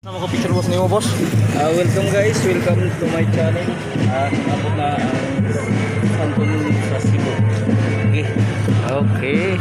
Ano ko picture, boss, nimo, boss? Welcome guys, welcome to my channel. Abot na ang Santo Niño sa Cebu. Okay. Okay.